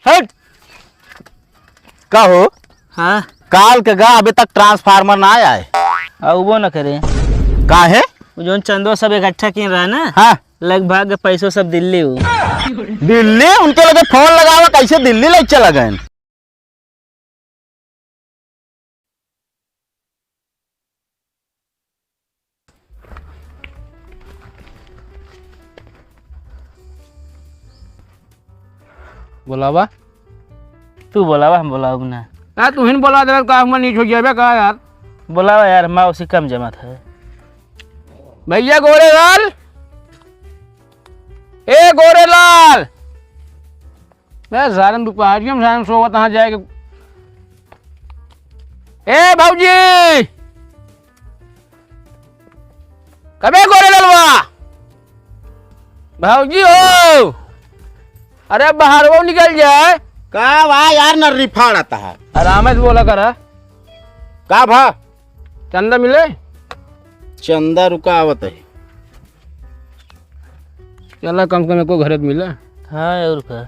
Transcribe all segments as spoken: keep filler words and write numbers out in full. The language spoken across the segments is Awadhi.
हट। का हो? हाँ। काल के गा, अबे तक transformer ना आए। अउबो न करे। काहे? वो जौन चंदो सब इकट्ठा किन रहा ना, हाँ। लगभग पैसो सब दिल्ली हो। दिल्ली? उनके लगे फोन लगावा, कैसे दिल्ली ले चला गए? बोलावा। तू बोलावा, हम बोलाउब ना। आ, तू हिन बोला दे, का हम नीच हो जाबे का यार? बोलावा यार, माँ उसी कम जमात है। भैया गोरेलाल, ए गोरेलाल, ए सारन दोपहरिया में सारन सोवत, कहाँ जाए के? ए भौजी, कबे गोरेललवा? भौजी हो, अरे बाहर वो निकल जाए। का बा यार, नर्री फाड़त है। आराम से बोला करा। का भा? चंदा मिले? चंदा रुका आवत है। चला, कम से कम एको घरे त मिले। हाँ, और का।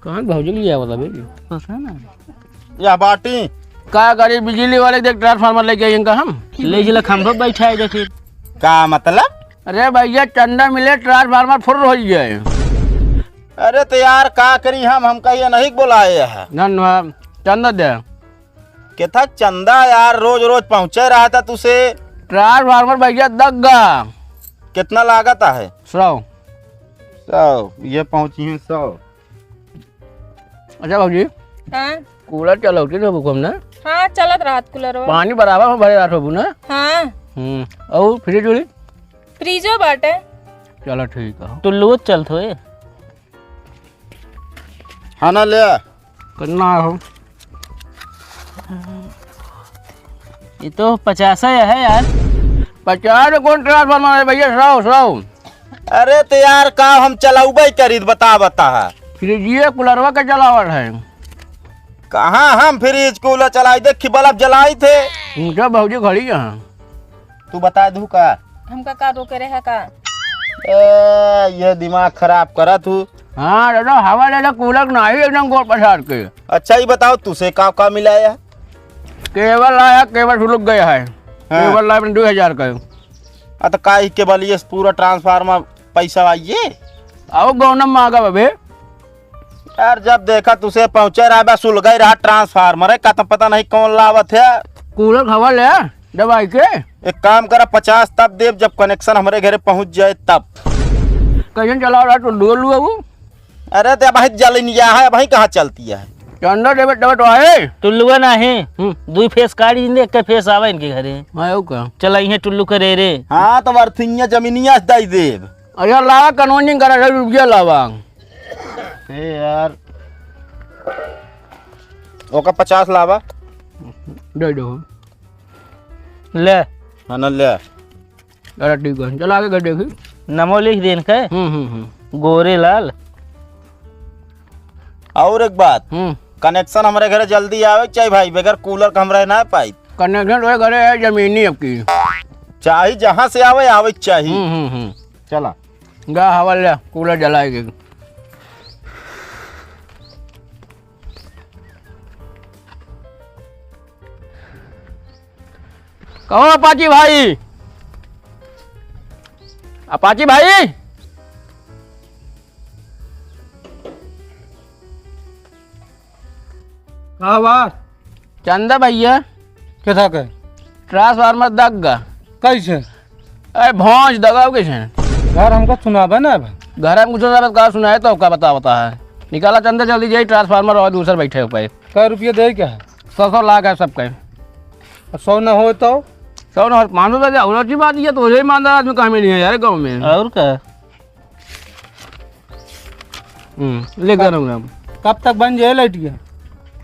कहाँ भौजी लिया वाला बे? पता ना। या बाटी। का करी, बिजली वाले देख, transformer लेके आई इनका हम। ले जिला खंभा बैठा है देखी। का मतलब? अरे भैया, चंदा मिले, transformer फुर्र हो जाए। अरे तो यार, का करी हम, हम कहिए नहीं बोलाए है। धन्यवाद, चंदा दे। केथा चंदा यार, रोज रोज पहुँचे रहा था तुसे। Transformer भैया दग गा। कितना लागत है? सौ। सौ, ये पहुँची है सौ। अच्छा भौजी, हाँ। Cooler चलौती रहबू कम ना? हाँ, चलत रहत coolerवा। पानी बराबर में भरे रहत होबू ना? हाँ। हम्म, और fridge उरिज? Fridgeओ बाटे। चलो ठीक है। टुल्लू चलत होए। हाँ ना ले। कितना हो? ये तो पचास है, है यार। पचास कौन transformer है भैया, सौ, सौ। अरे तो यार, का हम चलौबे करी, बता, बता। Fridgeए coolerवा के चलावत है। कहाँ हम fridge cooler चलाई, देखी बल्ब जलाई थे। उनका भौजी खड़ी यहाँ। तू बता दू का? हमका का रोके रहे का? ए, ये दिमाग खराब करा तू। हाँ दादा, हवा ले ले, cooler नाही एकदम गोड़ पछाड़ के। अच्छा, ये बताओ, तुसे का का मिलाया? Cable आया, cable सुलग गया है। हाँ। Cable लाया अपने दो हजार का। आ, तो का ही cable, ये पूरा transformer पैसा आइए? आओ गौनम मांगा बबे। यार, जब देखा तुसे पहुँचे रहा बा, सुलगाई रहा transformer है, का तो पता नहीं कौन लावत है। Cooler हवा ले, दवाई के। एक काम करा, पचास तब देब, जब connection हमरे घरे पहुँच जाए तब। कैसन चला रहा तो डोल हुआ वो? अरे, तो अबहीं जलनिया है, अबहीं कहाँ चलती है? चंदा देवे, देवे तो आए। टुल्लुआ नाही। हम्म। दुई phase काढ़ी दे, एक phase आवे इनके घरे। हाँ, यू का? चला, इहे टुल्लू करे रे। हाँ, तो बर्थिया जमीनिया से दई देब। अच्छा, लावा, converting करा, रुपया लावा। ए यार, ओका पचास लावा। दे दो। ले। हाँ ना, ले। अरे ठीक है, चल आगे घर देखी। नमो लिख देन के। हम्म, हम्म, हम्म। गोरेलाल। और एक बात, हम्म। Connection हमरे घरे जल्दी आवे के चाही भाई, बगैर cooler के हम रह ना पाई। Connection तो घरे है, जमीनी अब की। चाही जहाँ से आवे, आवे के चाही। हम्म, हम्म, हम्म। चला। गा हवा ले, cooler जलाएगी। कहो अपाची भाई, अपाची भाई। का बा? चंदा भैया। केथा के? Transformer दग गा। कैसे? अरे भौंस दगाओ कैसे? घर हमको सुनाबे ना अब। घर हम कुछ ना का सुनाए तो का बता, बता है। निकाला चंदा जल्दी जाई, transformer और दूसर बैठे हो पाए। कै रुपये दे क्या है? सौ, सौ लाख है सबके। और सौ न हो तो? सौ न हो, पाँच सौ दे दे, और अच्छी बात, ये तो हो जाए ईमानदार आदमी काम ही नहीं है यार गाँव में। और का? हम्म, ले गरम गरम। कब तक बन जाए लाइट के?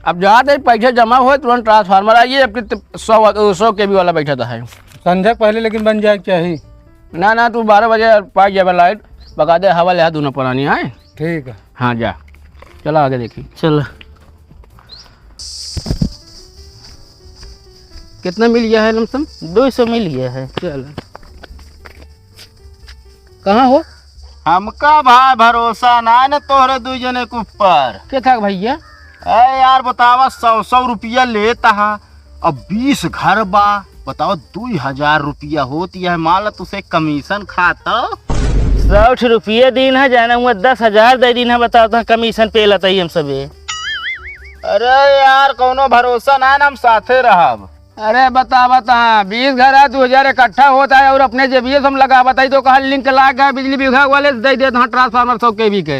अब जाते ही पैसे जमा होए, तुरंत transformer आइए, अब कित-, सौ, सौ केवी वाला बैठा था है। संझा के पहले लेकिन बन जाए के चाही। ना, ना, तू बारह बजे पाई जाबे लाइट, बकायदे हवा ले आ दोनों प्राणी, आए? ठीक है। हाँ, जा। चला आगे देखी। चल। कितना मिल गया है लमसम? दो सौ मिल गया है। चल। कहाँ हो? हमका भाई भरोसा ना है ना तोहरे दुई जने के ऊपर। के था भैया? अरे यार बतावा, सौ सौ रुपया लेता है, अब बीस घर बा, बताओ दुई हजार रुपया होत है, मान ला तुसे कमीशन खाता। सौ रुपया दीन है, जाना हुआ दस हजार दे दीन है, बताओ तो कमीशन पे लेता ही हम सबे। अरे यार कौनो भरोसा ना है ना, हम साथे रहब। अरे बता बता, बीस घर है, दो हजार इकट्ठा होता है और अपने जेबिए से हम लगा बताई तो कहा लिंक लाग गया बिजली विभाग वाले से दे देत हाँ ट्रांसफार्मर सौ केवी के।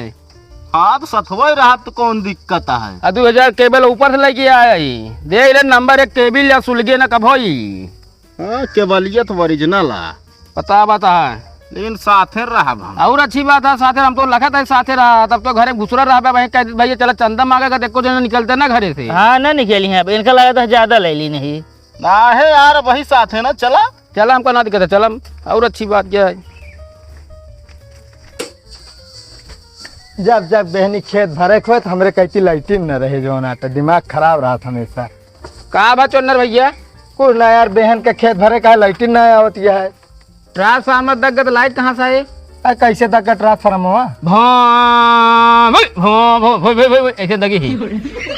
हाँ तो सथवा ही रहा तो कौन दिक्कत है? आ दो हजार केबल ऊपर से लेके आया ही, दे ले नंबर एक केबल या सुलगे न कभो ही। हाँ केबलिया तो ओरिजिनल है। बता बता। लेकिन साथे रहब हम। और अच्छी बात है साथे, हम तो लखत है साथे रहा, तब तो घरे घुसरा रहा भाई, कह भैया चला चंदा मांगेगा, देखो जो निकलते ना घरे से। हाँ ना निकली हैं, अब इनका लगा था ज्यादा ले ली नहीं। ना है यार, वही साथ है ना, चला। चला, हमको ना दिक्कत है, चला। और अच्छी बात क्या है? जब जब बहनी खेत भरे के होत, हमरे कहती लाइटिन न रहे, जौन आटा दिमाग खराब रहत हमेशा। का बा चोन्नर भैया? कुछ ना यार, बहन के खेत भरे का लाइटिन ना आवत है। ट्रांसफार्मर दग गत, लाइट कहाँ से आए? आ, कैसे दग गत ट्रांसफार्मर? भों, भों, भों, भों, भों, भों, भों, ऐसे दगी ही।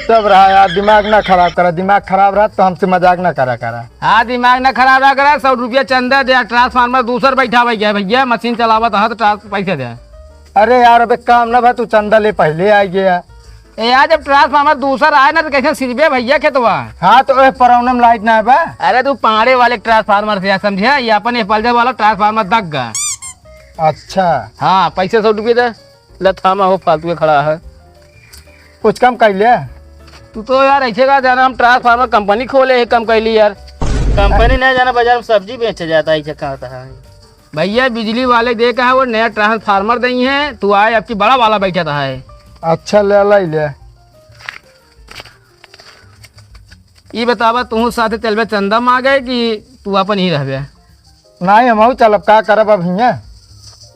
सब रहा यार, दिमाग ना खराब करा, दिमाग खराब रहा तो हमसे मजाक ना करा करा। हाँ, दिमाग ना खराब रहा करा, सौ रुपया चंदा दे, ट्रांसफार्मर दूसर बैठावे गया भैया, मशीन चलावत हा तो ट्रांस-, पैसे दे। अरे यार, अब एक काम ना भा, तू चंदा ले पहले आ गया। ए यार, जब ट्रांसफार्मर दूसर आए ना तो कैसे सिरबे भैया खेतवा? हाँ, तो ए प्रॉब्लम लाइट ना बा। अरे तू पाड़े वाले ट्रांसफार्मर से यार समझे, ये अपन ये पलजर वाला ट्रांसफार्मर दग गा। अच्छा। हाँ, पैसे सौ रुपये दे। ले थामा हो, फालतू के खड़ा है। कुछ कम कर ले। तू तो यार ऐसे का जाना, हम ट्रांसफार्मर कंपनी खोले है, कम कर ली यार। कंपनी नहीं जाना, बाजार में सब्जी बेचे जाता है, ऐसे कहा था। भैया बिजली वाले दे कहा वो नया ट्रांसफार्मर दई है, तू आए, आपकी बड़ा वाला बैठा था है। अच्छा, ले लाई ले। ई बतावा, तू साथे चलबे चंदा मांगे कि तू अपन ही रहबे? नहीं, हमहू चलब, का करब अब हियाँ?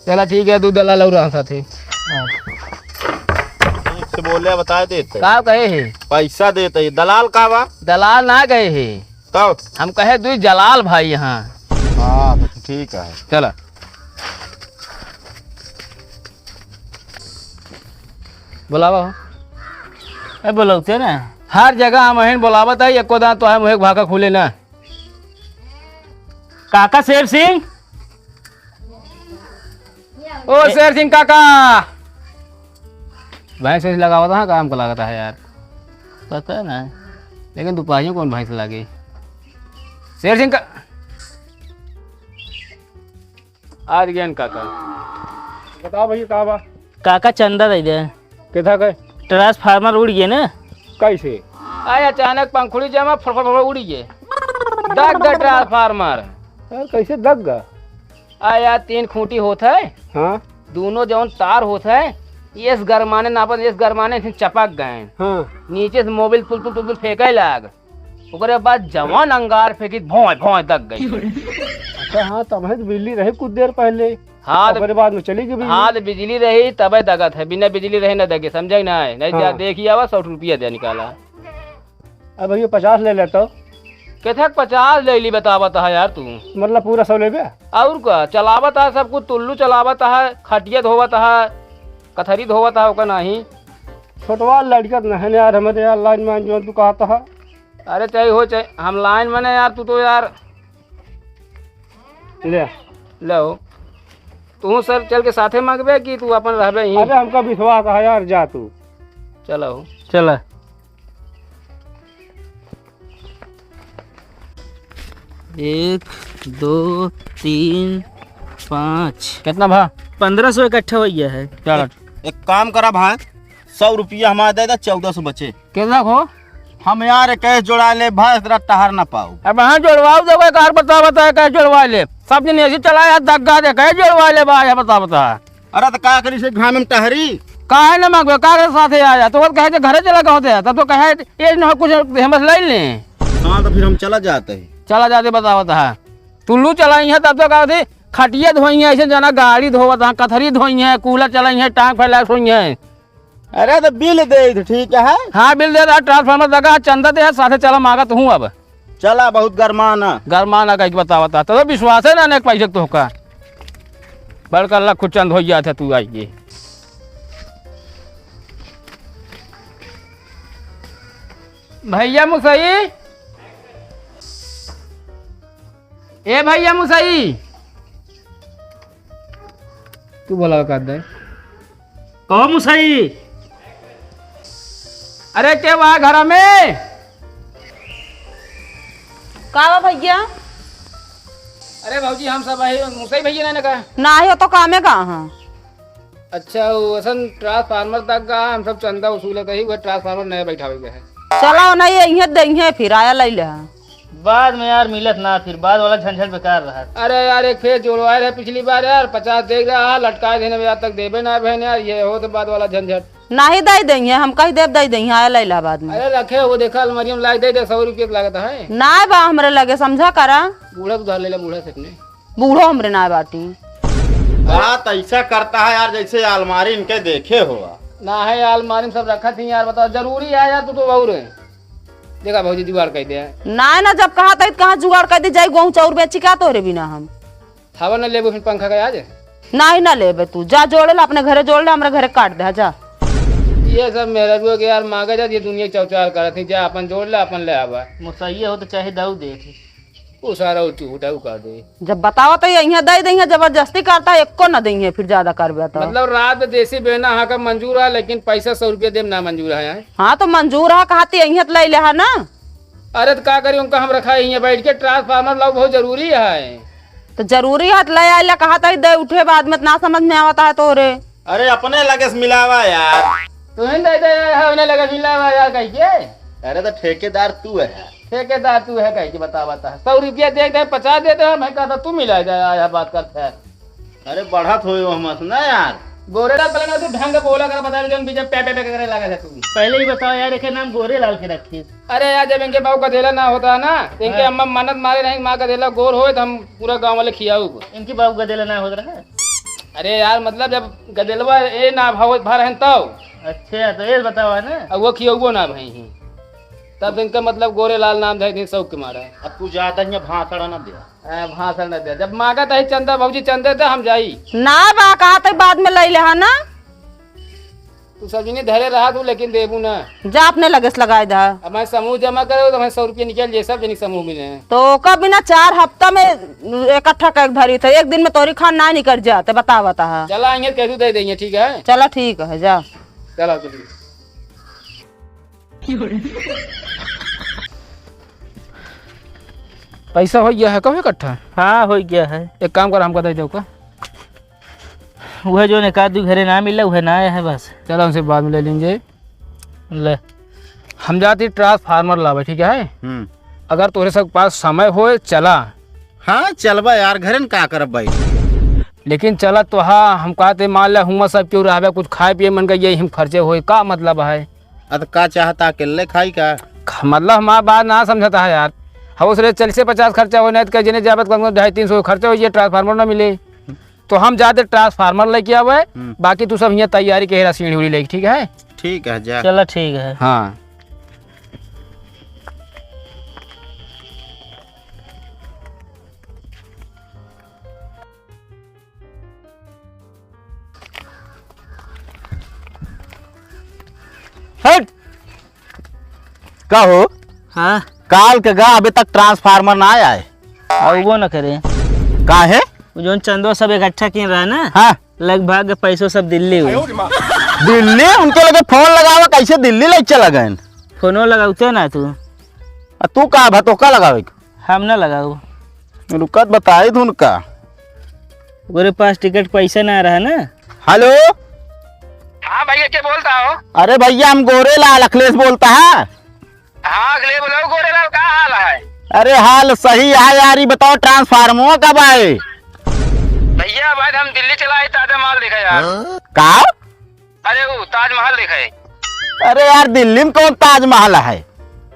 चला ठीक है, दू दलाल और रहा साथे। हाँ। ठीक से बोले, बता देते। का कहे है? पैसा देते ही। दलाल का बा? दलाल ना गए है। तब? हम कहे दुई जलाल भाई यहाँ। हाँ, तो ठीक है। चला। बुलावा हो। ए, बुलौते ना। हर जगह हम अहिन बुलावत है, एको दांत तो है मुँह के भाका खुले ना। काका शेर सिंह। ओ ए- शेर सिंह काका। भैंस वैंस लगावत है, काम का लागत है यार। पता ना। लेकिन दोपहरियों कौन भैंस लागे? शेर सिंह का, आ गया काका। बताओ भैया, का बा? काका, चंदा दे दे। कितना के? ट्रांसफार्मर उड़ गए ना। कैसे? आए अचानक पंखुड़ी जमा, फर, फर, फर उड़ गए। दग गए ट्रांसफार्मर। यार, कैसे दग गा? आ यार, तीन खूंटी होत है। हाँ। दोनों जौन तार होत है, ये इस गरमाने नापन, इस गरमाने से चपक गए। हाँ। नीचे से मोबिल तुल, तुल, तुल, तुल फेंके लाग। ओकरे बाद जवान अंगार फेंकी, भौंय, भौंय दग गई। अच्छा, हाँ, तब है तो बिजली रही कुछ देर पहले। हाँ, तो ओकरे बाद में चली गई बिजली। हाँ, तो बिजली रही तबे दगत है, बिना बिजली रहे न दगे, समझे ना है? नहीं जा हाँ। देखी आवा, सौ रुपया दे निकाला। अब भैया पचास ले लेता। केथक पचास ले ली, बतावत है यार तू। मतलब पूरा सौ लेबे? और का, चलावत है सब कुछ, तुल्लू चलावत है, खटिया धोवत है, कथरी धोवत है, ओका नहीं। छोटवा लड़का तो नहीं यार, हमारे यार लाइन में जो तू कहता है। अरे चाहे हो चाहे हम लाइन में ना यार, तू तो यार ले। लो। तू सर चल के साथे मांगबे कि तू अपन रहबे ही? अरे हमका विश्वास है यार, जा तू। चलो। चला। एक, दो, तीन, पाँच। कितना भा? पन्द्रह सौ इकट्ठा हो गया है। चलो। एक, एक काम करा भाई, सौ रुपया हमारा दे दे, चौदह सौ बचे। कितना हो? हम यार इक्कीस जोड़ा ले भाई, इतना टहर ना पाऊ। अब हाँ जोड़वाओ दे भाई, कार बता बता इक्कीस जोड़वा ले। सब दिन ऐसे चला यार, दग्गा दे, इक्कीस जोड़वा ले भाई, बता बता। अरे तो का करी से घाम में टहरी? काहे ना मांगबे, का के साथे आया? तो कहे जे घरे चला गए होते, तब तो कहे ये ना कुछ हम बस ले ले। हाँ तो फिर हम चला जाते हैं। चला जाते, बता बता। तुल्लू चलाई है तब तो का होती, खटिया धोई है, ऐसे जना गाड़ी धोवत है, कथरी धोई है, कूलर चलाई है, टांग फैला सोई है। अरे तो बिल दे दे, ठीक है। हाँ, बिल दे दे, ट्रांसफार्मर लगा है, चंदा दे है, साथे चला मांगत हूँ अब। चला, बहुत गरमाना। गरमाना का एक बतावत है, तो विश्वास है ना, अनेक पैसे तो का। बड़का लखुचंद होइ जात है तू आइए। भइया मुसई, ए भइया मुसई, तू बोला का दे। कहो मुसई। अरे के बा घर में? का बा भइया? अरे भौजी, हम सब आए, मुसई भइया नहीं ना का? नाही हो तो कामे का हाँ? अच्छा, वो असन ट्रांसफार्मर तक का हम सब चंदा वसूलत है, वो ट्रांसफार्मर नया बैठावे के है। चला नहीं, यहीं दइहे फिर आया लइ ले। बाद में यार मिलत ना, फिर बाद वाला झंझट बेकार रहा। अरे यार, एक फेर जोड़वाए रहे पिछली बार यार, पचास दे रहा, लटकाए देने में आज तक देबे ना बहन यार, ये हो तो बाद वाला झंझट। नाही दइ दइहे, हम कहि देब दइ दइहे, आया लइ ले बाद में। अरे रखे वो देखा अलमारी में लाइ दे दे, सौ रुपये के लागत है। ना बा हमरे लगे, समझा करा। बूढ़ा उधार ले ले, बूढ़ा से अपने। बूढ़ो हमरे ना बाटी। बात ऐसा करता है यार, जैसे अलमारी इनके देखे हो। ना है, अलमारी में सब रखा थी यार, बताओ, जरूरी है यार, तू तो और है। देखा भौजी जुगाड़ कइ दे। ना, ना, जब कहा था, कहाँ जुगाड़ कइ दे, जाई गेहूं चाउर बेची का तोहरे बिना हम? हवा न लेबू फिर पंखा का आज? नाही, ना लेबे तू, जा जोड़े ला, अपने घरे जोड़ ले, हमरे घरे काट दे, जा। ये सब मेहररुआ के यार मांगे जा, ये दुनिया चौचाल करत ही, जा अपन जोड़ ले, अपन ले आवा। मुसैया हो तो चाहे दाऊ दे। उ सारा उ चूटा उ का दे। जब बतावा तो यहीं दइ दइहे, जबरदस्ती करता है, एको न दइहे, फिर ज्यादा करबे तो। मतलब रात में देसी बेना हाँ का मंजूर है, लेकिन पैसा सौ रुपया देम ना मंजूर है, हैं? हाँ तो मंजूर है, कहा ती यहीं लइ ले है ना। अरे तो का करी, उनका हम रखा है यहीं बैठ के, ट्रांसफार्मर लाओ बहुत जरूरी है। तो जरूरी है तो लइ आइला, कहा ती दे उठे बाद में, इतना समझ में आवता है तोरे। अरे अपने लगे से मिलावा यार। तू ही दे दे, है उन्हें लगे से मिलावा यार कह के। अरे तो ठेकेदार तू है। ठेकेदार तू है कह के बतावा ता। सौ रुपया दे दे, पचास दे दे, मैं कहता तू मिला दे, आया बात करते है। अरे बढ़त होए हो हमस ना यार। गोरेलाल पहले ना तू ढंग से बोला कर, बता दे, जौन बीच में पे पे पे करे लगा था तू। पहले ही बताओ यार, एक नाम गोरेलाल के रखी। अरे यार, जब इनके बाबू गदेला ना होता ना, तो इनके हाँ। अम्मा मन्नत मारे नहीं, माँ गदेला गोर होए तो हम पूरा गाँव वाले खियाऊ। इनकी बाबू गदेला ना होता रहा। अरे यार, मतलब जब गदेलवा ए ना भाव भर हैं तब। अच्छा, तो ये बताओ है ना। अब वो खियौबो ना भई ही। तब इनका मतलब गोरे लाल नाम धइ दिन शौक के मारा। अब तू ज्यादा यहाँ भाषण ना दे। ए, भाषण ना दे। जब मांगा तही चंदा, भौजी चंदे दे, हम जाई। ना बा, कहा तक बाद में लइ ले हा ना। तू सब जनी धरे रहा तू, लेकिन देबू ना। जा अपने लगे से लगाए दा। अब मैं समूह जमा करे तो मैं सौ रुपये निकल जाए, सब जनी समूह मिले हैं। तो ओकर बिना चार हफ्ता में इकट्ठा कर धरी थे, एक दिन में तोरी खान ना निकल जाते, बतावा ता। चला आएंगे, कैसे दे देंगे, ठीक है? चला ठीक है, जा। चला चलिए। पैसा हो गया है, कब इकट्ठा? हाँ, हो गया है। एक काम कर, हमका दे दो का। वह जो एक आध दू घरे ना मिला, वह ना आया है बस। चलो, हमसे बाद में ले लेंगे। ले। हम जाती ट्रांसफार्मर लावे, ठीक है? हम्म। अगर तोरे सब पास समय होए, चला। हाँ, चलबा यार, घरे न का करब भाई? लेकिन चला तो हा, हम कहते मान ले हुआ सब क्यों रहबे, कुछ खाए पिए मन का यही हम खर्चे होए, का मतलब है? अत का चाहता, अकेले खाई का? ख-, मतलब हमार बात ना समझता है यार। हम उसरे चालीस से पचास खर्चा होए, नहीं तो कहीं जने जाबे तो कम से कम ढाई तीन सौ खर्चा हो, ये ट्रांसफार्मर ना मिले। तो हम जाते ट्रांसफार्मर लेके आवे, हम्म। बाकी तू सब हियाँ तैयारी के हेरा सीढ़ी उड़ी लेके, ठीक है? ठीक है, जा। चला, ठीक है। हाँ। हट। का हो? हाँ। काल के गा अबे तक ट्रांसफार्मर ना आया है। अउबो न करे। काहे? वो जौन चंदो सब इकट्ठा किन रहा ना, हाँ। लगभग पैसो सब दिल्ली हुई। दिल्ली? उनके लगे फोन लगावा, कैसे दिल्ली ले चला गए? फोनो लगावते ना तू। आ तू का भतोका लगावे? हम ना लगाऊ। रुकत बताई धुन का। ओकरे पास टिकट पैसा ना रहा ना। हेलो। हाँ भैया, के बोलता हो? अरे भैया, हम गोरेलाल अखिलेश बोलता है। हाँ, अगले बोलो, गोरेलाल, का हाल है? अरे, हाल सही है यार, ये बताओ, ट्रांसफार्मर कब आए? भैया, भाई, हम दिल्ली चला आए, ताजा माल देखा यार। का? अरे, वो ताजमहल देखा है। अरे यार, दिल्ली में कौन ताजमहल है?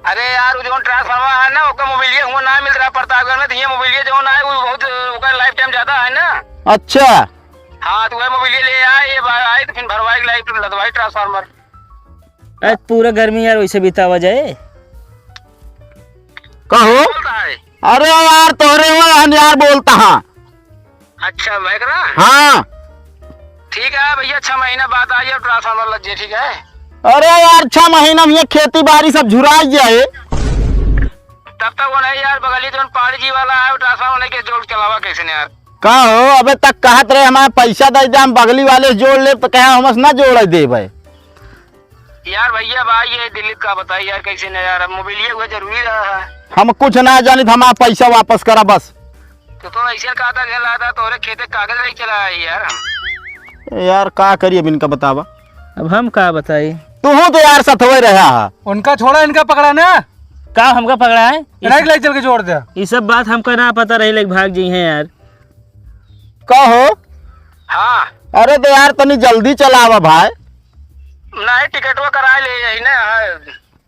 अरे यार, वो जो ट्रांसफार्मर है ना, ओकर मोबिलिया हुआ ना मिल रहा प्रतापगढ़ में, तो ये मोबिलिया जो ना है, वो बहुत, ओकर लाइफ टाइम ज्यादा है ना। अच्छा। हाँ, तो वह मोबिलिया ले आए, ये बार आए, तो फिर भरवाई लाइफ लदवाई ट्रांसफार्मर। आज पूरा गर्मी यार वैसे बितावा जाए। कहो। बोलता है। अरे यार, तोहरे वो हन यार बोलता हाँ। अच्छा, वैगरा? हाँ। ठीक है भैया, छह महीना बाद आइए, ट्रांसफार्मर लग जाए, ठीक है? अरे यार, छह महीना में ये खेती बाड़ी सब झुराइ जाए। तब तक वो नहीं यार, बगली जौन पाड़ी जी वाला है, वो ट्रांसफार्मर नहीं के जोड़ के लावा कैसे ने यार? का हो, अबे तक कहत रहे हमारे पैसा दे दे, हम बगली वाले से जोड़ लेब, तो कहा हमसे ना जोड़ देबे। यार भैया, भाई ये दिल्ली का बताई यार, कैसे ना यार, अब मोबिलिया हुआ जरूरी रहा है। हम कुछ ना जानित, हमारा पैसा वापस करा बस। तो, तो ऐसे कहा था, घर लाया था, तोरे खेते कागज नहीं चला है यार हम। ए यार, का करी अब इनका बतावा? अब हम का बताई? तू हूँ तो यार सथवे रहा है। उनका छोड़ा, इनका पकड़ा ना। का हमका पकड़ा है? इस राइट ले चल के जोड़ दे। ये सब बात हमका ना पता रही, लेकिन भाग जी हैं यार। का हो? हाँ। अरे तो यार, तनी जल्दी चलावा भाई। नहीं, टिकटवा करा ले, यही ना है।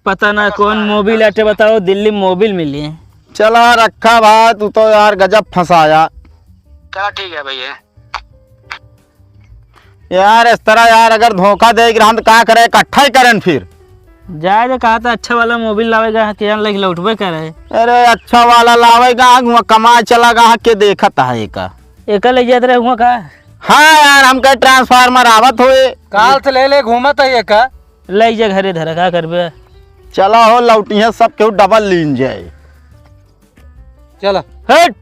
पता ना कौन मोबिल आटे, बताओ, दिल्ली में मोबिल मिली है। चला रखा भाई, तू तो यार गजब फंसाया। चला ठीक है भैया। यार, इस तरह यार, अगर धोखा दे के रहन तो का करे, इकट्ठा ही करन फिर। जाए दे, कहा था अच्छा वाला मोबिल लावेगा, के जान लेके लौटबे करे। अरे, अच्छा वाला लावेगा, हुआ कमाए चला गा, के देखत है एका। एका ले जात रहे हुआ का? हाँ यार, हम कहे ट्रांसफार्मर आवत होए। काल से ले ले घूमत है एका। ले जा घरे धरा, का करबे? चला हो, लौटिहे सब केहू डबल लीन जाए। चला। हट।